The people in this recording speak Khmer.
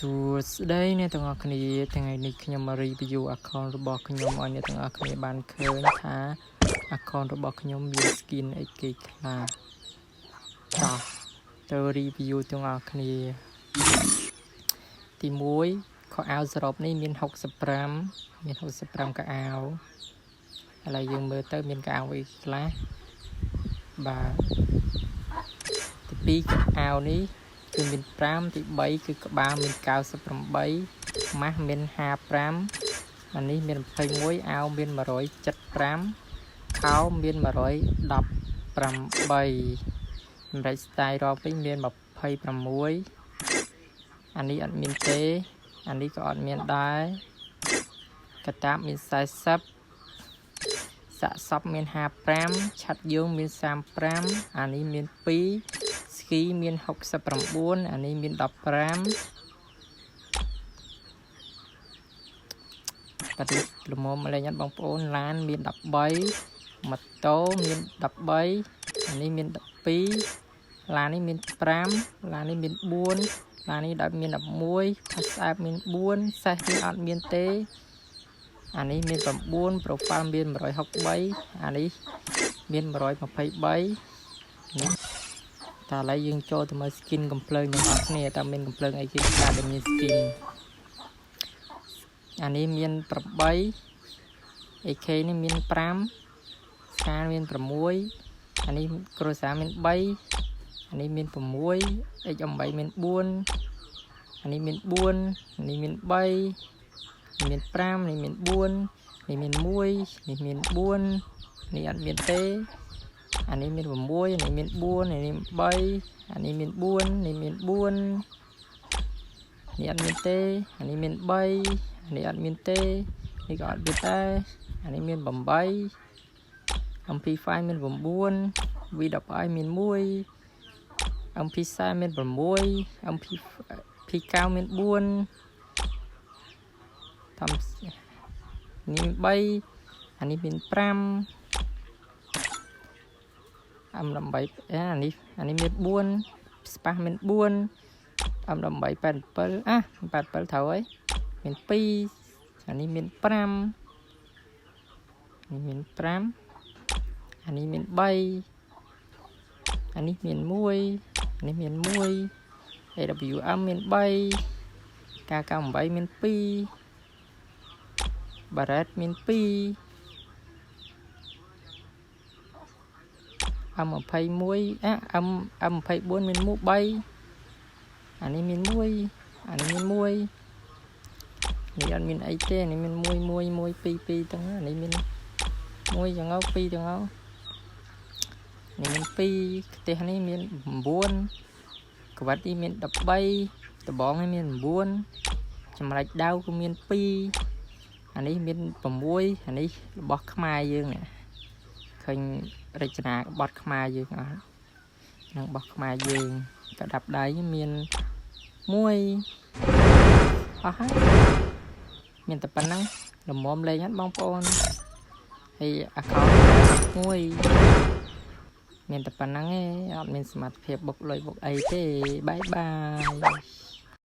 ួស្តីអ្នកទាំងអស់គ្នាថ្ងៃនេះខ្ញុំមក review account របស់ខ្ញុំឲ្យអ្នកទាំងអស់គ្នាបានឃើញថា account របស់ខ្ញុំមាន skin អីគេខ្លះតោះទៅ review ទាំងអស់គ្នាទី1ខោអាវសរុបនេះមាន65មាន65ខោអាវឥឡូវយើងមើលទៅមានខោអាវអីខ្លះបាទទី2ខោអាវនេះគឺមាន5ទី3គឺក្បាលមាន98ម៉ាស់មាន55អានេះមាន21អាវមាន175ខោមាន118សម្រាប់ style រកវិញមាន26អានេះអត់មានទេអានេះក៏អត់មានដែរកតាបមាន40សាក់សពមាន55ឆាត់យើងមាន35អានេះមាន2ស្គីមាន69អានេះមាន15បាត់ល្មមលេងអត់បងប្អូនឡានមាន13ម៉ូតូមាន13អានេះមាន12ឡាននេះមាន5ឡាននេះមាន4ឡាននេះដល់មាន11ផាសអែបមាន4សេះនេះអត់មានទេអានេះមាន9 profile មាន163អានេះមាន123នេះតែឥឡូវយើងចូលទៅមើល skin កំភ្លើងទាំងអស់គ្នាតើមានកំភ្លើងអីគេខ្លះដែលមាន skin អានេះមាន8 AK នេះមាន5ស្កាមាន6អានេះគ្រួសារមាន3អានេះមាន6 X8 មាន4អានេះមាន4អានេះមាន3មាន5នេះមាន4នេះមាន1នេះមាន4នេះអត់មានទេអានេះមាន6អានេះមាន4អានេះ3អានេះមាន4នេះមាន4នេះអត់មានទេអានេះមាន3អានេះអត់មានទេនេះក៏អត់មានដែរអានេះមាន8 MP5 មាន9 V10i មាន1 MP40 មាន6 MP P9 មាន4តាមនេះ3អានេះមាន5 M18 អានេះអានេះមាន4 Spas មាន4 M18 87អា87ត្រូវហើយមាន2អានេះមាន5នេះមាន5អានេះមាន3អានេះមាន1អានេះមាន1 AWM មាន3 K98 មាន2 Barrett មាន2 M21 អា M M24 មាន1 3អានេះមាន1អានេះមាន1នេះអត់មានអីទេនេះមាន1 1 1 2 2ទាំងអានេះមាន1ចឹងទៅ2ចឹងទៅនេះមាន2ផ្ទះនេះមាន9ក្វិតនេះមាន13ដបងនេះមាន9ចម្លែកដៅក៏មាន2អានេះមាន6អានេះរបស់ខ្មែរយើងនេះឃើញរចនាបថខ្មែរយើងអត់នឹងរបស់ខ្មែរយើងកដាប់ដៃមាន1អស់ហើយមានតែប៉ុណ្ណឹងល្មមលេងហ្នឹងបងប្អូនហើយ account មួយមានតែប៉ុណ្ណឹងឯងអត់មានសមត្ថភាពបុកលុយបុកអីទេbye bye.